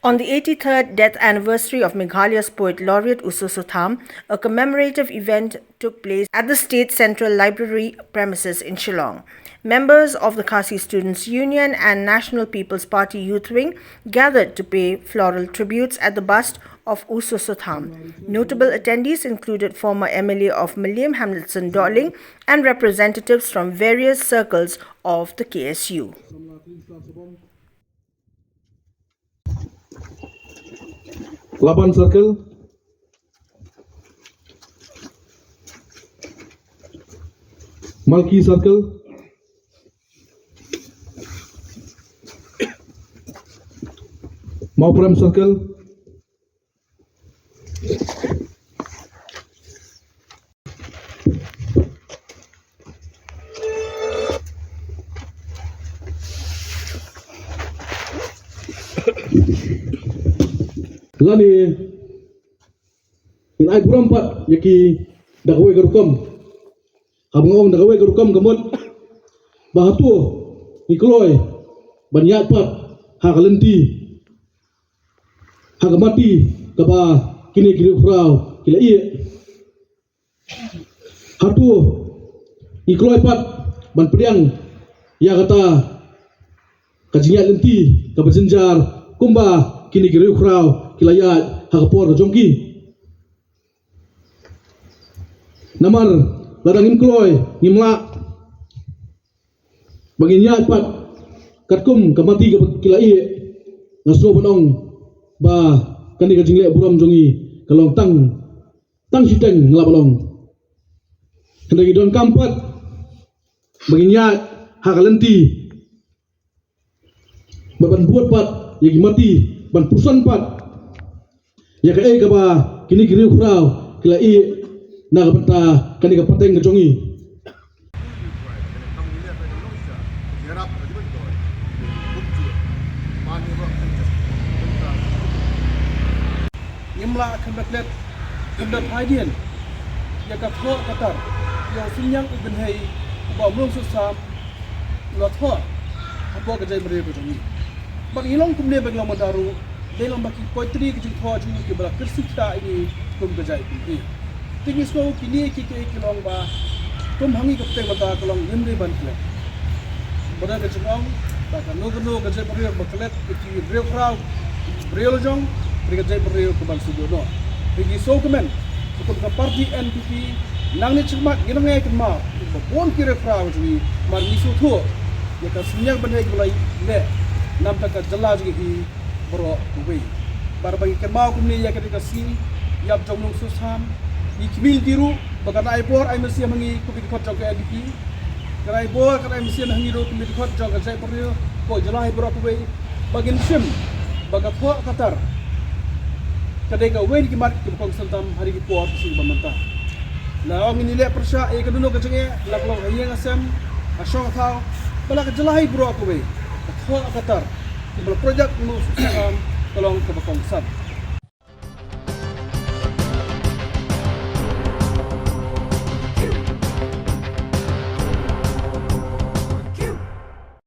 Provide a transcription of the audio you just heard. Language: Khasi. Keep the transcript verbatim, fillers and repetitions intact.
On the eighty-third death anniversary of Meghalaya's poet laureate U Soso Tham, a commemorative event took place at the State Central Library premises in Shillong. Members of the Khasi Students' Union and National People's Party Youth Wing gathered to pay floral tributes at the bust of U Soso Tham. Notable attendees included former M L A of Mylliem Hamletson Dohling and representatives from various circles of the K S U. Laban Circle, Malki Circle, Mawprem Circle, lane ngin ai burom pat ïa ki da kawei ka rukom. Haba nga ong da kawei ka rukom ka mut ba hato ngi kloi ban ïaid pat ha ka lynti, ha ka mati kaba kine ki riewkhraw ki la ïeh. Hato ngi kloi pat ban pdiang ïa kata ka jingïaid lynti kaba jynjar kumba kine ki riewkhraw ki la ïaid ha ka por ka jong ki? Namar lada ngim kloi, ngim lah ba ngin ïaid pat katkum ka mati kaba ki la ïeh, nga sngew ban ong ba kane ka jingleh burom jong ngi ka long tang, tang shiteng, nga lah ban ong. Hynrei ngi donkam pat ba ngin ïaid ha ka lynti bad ban bud pat ïa ki mati, ban puson pat ïa kaei kaba kine ki riewkhraw ki la ïeh na ka bynta kane ka pateng ka jong ngi. Ngim lah kham da klet, kham da phai dien ïa ka thoh ka tar ïa u Synñiang u Bynhei uba u Mlung Soso Tham u la thoh hapoh ka jaitbynriew ka jong ngi. Bad ngi long kumne ba ngi long mynta ruh, dei long ba ki poetry, ki jingthoh jong ngi kiba la kyrsiew ktah ïa ngi kum ka jaitbynriew. Te ngi sngew kine ki, ki, ki long ba kum ha ngi ka pateng mynta ka long ngim dei ban klet. Ba don ka jingong ba kano kano ka jaitbynriew ba klet ïa ki riewkhraw, briew la jong, ka dei ka jaitbynriew kaban sngewthuh noh. Te ngi sngewkmen ba kum ka party N P P, nangne shakhmat ngin nang ïai kynmaw ïa kiba bun ki riewkhraw jong ngi, namar ngi sngewthuh ïa ka Synñiang Bynhei kaba la leh na ka bynta ka jylla jong ngi hi baroh kawei. Bad ba ngi kynmaw kumne ïa kane ka sngi ïap jong u Mlung Soso Tham, ngi khmih lynti ruh ba kan ai bor ai mynsiem ha ngi kum ki dkhot jong ka N P P. Kan ai bor, kan ai mynsiem ha ngi ruh kum ki dkhot jong ka jaitbynriew, ka jylla hi baroh kawei, ba ngin shim ba ka thoh ka tar ka dei kawei na ki mat kiba kongsan tam ha kine ki por ki sngi ba mynta. La ong ngin ïaleh pyrshah ïa kano kano ka jingeh, la ka long ha ïing ha sem, ha shong ha thaw, ba la ka jylla hi baroh kawei, ka thoh ka tar kaba la pynjah u Mlung Soso Tham ka long kaba kongsan.